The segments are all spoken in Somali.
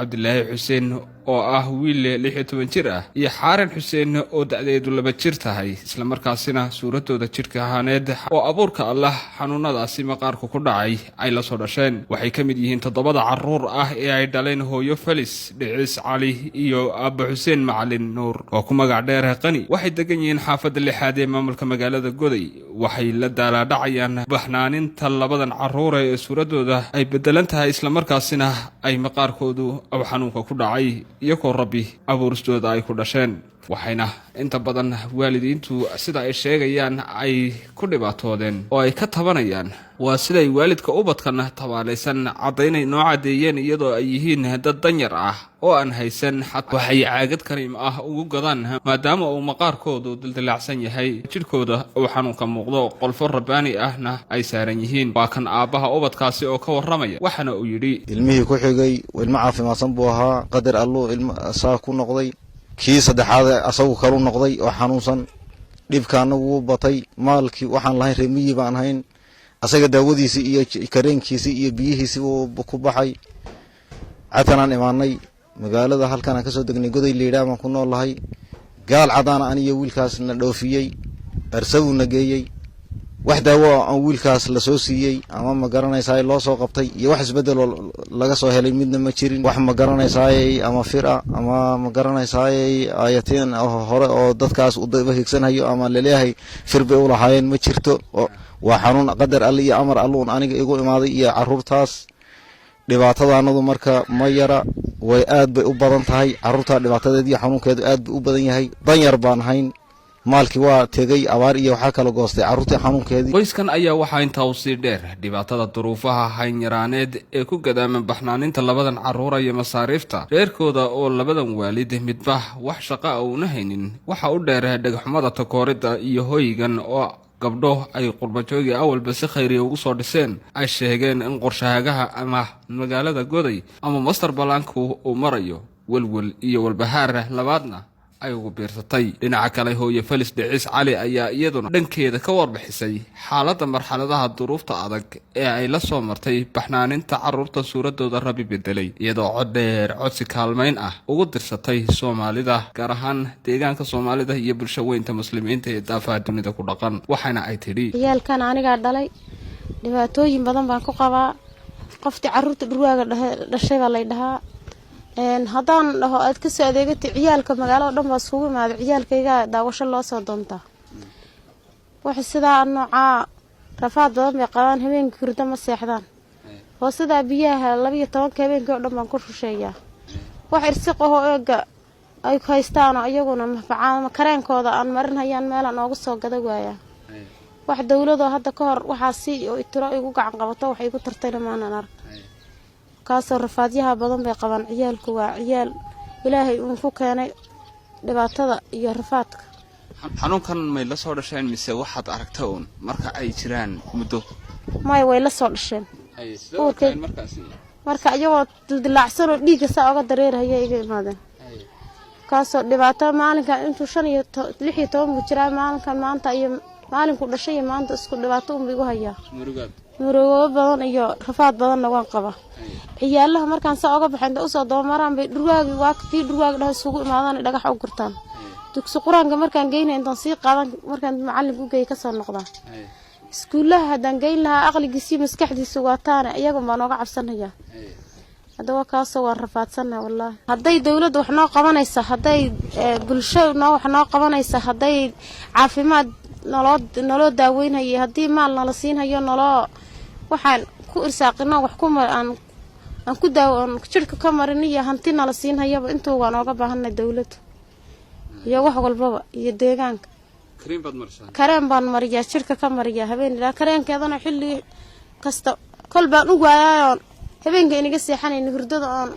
Cabdilaahi Xuseen oo ah wiil 16 jir ah iyo Xaaran Xuseen oo da'deedu 2 jir tahay, islamarkaasina suuradooda jidhka ahaaneed oo abuurka Allah xanuunadaasi maqaarku ku dhacay ay la soo dhasheen, waxay ka mid yihiin toddobada caruur ah ee ay dhaleen hooyo Felis Dhicis Cali iyo aabba Xuseen Macalin Nuur oo ku magac dheer Qani. Waxay degan yihiin xaafadda lixaad ee maamulka magaalada Goday. Waxay la daalaadhacayaan baxnaaninta labadan caruura ee suuradooda ay bedelan tahay, islamarkaasina ay maqaarkoodu aw xanuunka ku dhacay, iyagoo Rabbi abuuristooda ay ku dhasheen. Waxayna inta badan waalidiintu, sida ay sheegayaan, ay ku dhibaatoodeen oo ay ka tabanayaan waa siday waalidka ubadkan tabaalaysan caddaynay noo caddeeyeen, iyadoo ay yihiin dad danyar ah oo aan haysan waxay caagad kariim ah ugu gadaan, maadaama uu maqaarkoodu dildilaacsan yahay, jidhkooda uu xanuunka muuqdo, qolfo rabbaani ahna ay saaran yihiin. Waa kan aabbaha ubadkaasi oo ka warramaya, waxaana uu yidhi: Ilmihii ku xigay ilmo caafimaadsan buu ahaa, qadar alluu ilmo saa ku noqday. Kii saddexaad asagu kalu noqday oo xanuunsan. Dhibka anagu wuu batay. Maalkii waxaan lahayn, reemiyi baan hayn, asaga daawadiisii iyo kareenkiisii iyo biyihiisii wuu ku baxay. Catanaan imaanay magaalada, halkaan aan kasoo degnay Goday liidhaa baan ku nool lahay. Gaal cadaana aniyo wiilkaas na dhoofiyey, Arsabuu na geeyey. Wax daawo aan wiilkaas lasoo siiyey ama ma garanaysaay loo soo qabtay iyo wax isbedeloo laga soo helay midna ma jirin. Wax ma garanaysaayey ama fira ama ma garanaysaayey ayatiin hore oo dadkaas u daba higsanhayo ama laleeyahay fir bay ulahaayeen ma jirto. Waa xanuun qadar alle iyo amar alluun aniga igu imaaday iyo caruurtaas. Dhibaatadaanadu marka ma yara, way aad bay u badan tahay. Caruurta dhibaatadeed iyo xanuunkeedu aad bay u badan yahay. Danyar baan hayn, maalkii waa tegey, abaar iyo waxaa kala goostay carruurtii xanuunkeedii. Qoyskan ayaa waxaa intaa u sii dheer dhibaatada duruufaha haynyaraaneed ee ku gadaaman baxnaaninta labadan carruura iyo masaariifta reerkooda oo labadan waalid midba wax shaqa a uuna haynin. Waxa u dheer dhegxumada takooridda iyo hoygan oo gabdho ay qurbajoogi awalba si khayriya ugu soo dhiseen ay sheegeen in qorshahagaha ama magaalada Goday ama master balaanku uu marayo. Welwel iyo walbahaar labaadna ay ugu biirsatay. Dhinaca kale, hooye Felis Dhicis Cali ayaa iyaduna dhankeeda ka warbixisay xaaladda marxaladaha duruufta adag ee ay la soo martay baxnaaninta carruurta suuradooda Rabi bedelay, iyadoo cod dheer codsi kaalmayn ah ugu dirsatay Soomaalida, gaar ahaan deegaanka Soomaalida iyo bulsho weynta Muslimiinta ee daafaha dunida ku dhaqan. Waxaana ay tidhi: Ciyaalkan anigaa dhalay, dhibaatooyin badan baan ku qabaa. Qoftii caruurta dhurwaaga dhashay baa lay dhahaa. Haddaan dhaho aad kasoo adeegatay, ciyaalka magaalada dhan baa iskugu imaada, ciyaalkaygaa daawasho loo soo doontaa. Waxa sidaa noocaa rafaad badan bay qabaan. Habeenkii hurdo ma seexdaan. Hoosadaa biyaha 12-ka habeenkii oo dhan baan ku rusheeyaa. Wax irsiq ahoo eega ay haystaanoo iyaguna mafacaan kareenkooda aan marinhayaan meelaan ooga soo gada waayaa. Wax dowladoo hadda ka hor waxaa si oo itiro igu gacan qabato wax igu tartayna maanan arag. Kaasoo rafaadyaha badan bay qabaan ciyaalku. Waa ciyaal Ilaahay uun ku keenay dhibaatada iyo rafaadka. Xanuunkan may la soo dhasheen mise waxaad aragta uun marka ay jiraan muddo? Maya, way la soo dhasheen. Marka iyagoo dildilaacsanoo dhiigga saa oga dareerhaya iga imaadeen. Kaasoo dhibaato maalinkan intuu shan iyo 16 buu jiraa. Maalinkan maanta iyo maalinku dhashay iyo maanta isku dhibaato unba igu hayaa. Murugoobo badan iyo rafaad badanna waan qabaa. Ciyaalaha markaan saa oga baxay, inta usoo dabamaraan bay dhurwaagi waa tii dhurwaagi dhaho isugu imaadaan, dhagax u gurtaan. Dugsi qur-aanka markaan geynay, intaan sii qaadan markaan macalinka u geey kasoo noqdaan. Iskuullaha haddaan geyn lahaa, aqligiisiyo maskaxdiisa waataane, iyagun baa nooga cabsanaya. Haddaba kaasoo waan rafaadsannaha wallaahi. Hadday dowladda wax noo qabanaysa, hadday bulsho noo wax noo qabanaysa, hadday caafimaad naloo naloo daaweynhayo, haddii maal nala siinhayo, naloo waxaan ku irsaaqino, wax ku aan aan ku daawo aan jidhka ka marin iyo hanti nala siinhayaba, intuu waan ooga baahanay dowladda iyo wax walbaba iyo deegaanka. Kareen baan mariyaa, jidhka ka mariyaa habeen ilaa kareenkeedana xilli kasta kol baan u waayaayoon habeenka inaga seexanayna hurdada oon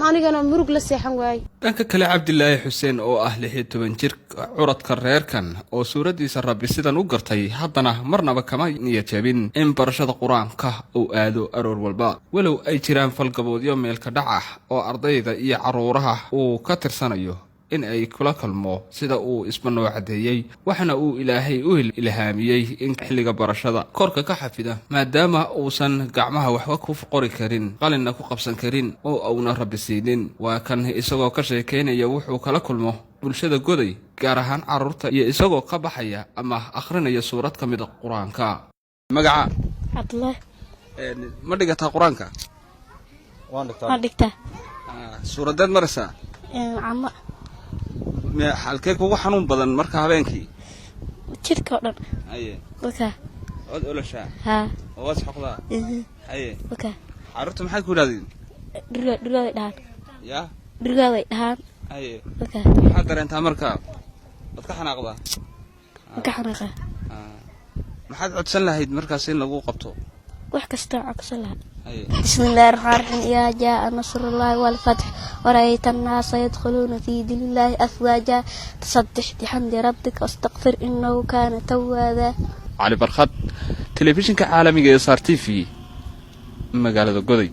anigana murug la seexan waayey. Dhanka kale, Cabdilaahi Xuseen oo ah 16 jir, curadka reerkan oo suuraddiisa Rabbi sidan u gartay, haddana marnaba kama niyad jabin in barashada qur-aanka uu aado aroor walba, walow ay jiraan falgaboodyo meelka dhac ah oo ardayda iyo carruuraha uu ka tirsanayo. In ay kula kulmo sida uu isba noo caddeeyey, waxaana uu Ilaahay u ilhaamiyey in xilliga barashada korka ka xafida, maadaama uusan gacmaha waxba ku qori karin, qalinna ku qabsan karin oo uuna Rabbi siinin. Waa kan isagoo ka sheekeynaya wuxuu kala kulmo bulshada Goday, gaar ahaan carruurta, iyo isagoo ka baxaya ama akhrinaya suurad ka mid a Qur-aanka. Magaca? Cabdullah. Ma dhigataa Qur-aanka? Waan dhigtaa. Waan dhigtaa. Suuradeed maraysaa? Cama. Halkee kugu xanuun badan marka habeenkii? Jidhka oo dhan. Haye. Waka. Waad oloshaa? Haa. Oo waad xoqdaa? Haye. Waka. Carruurta maxay ku yidhahdeen? Dhurgaa, dhurgaaday dhahaan. Ya? Dhurgaaday dhahaan. Haye. Waka. Maxaad dareentaa marka? Waad ka xanaaqdaa? Maka xanaaqa. Maxaad codsan lahayd markaas in lagu qabto? Wax kastoo codsan lahaa. Haye. بسم الله الرحمن الرحيم. إذا جاء نصر الله والفتح ورأيت الناس يدخلون في دين الله أفواجا فسبح بحمد ربك واستغفر إنه كان توابا. Cali Barkhad, telefishinka caalamiga ee Star TV, magaalada Goday.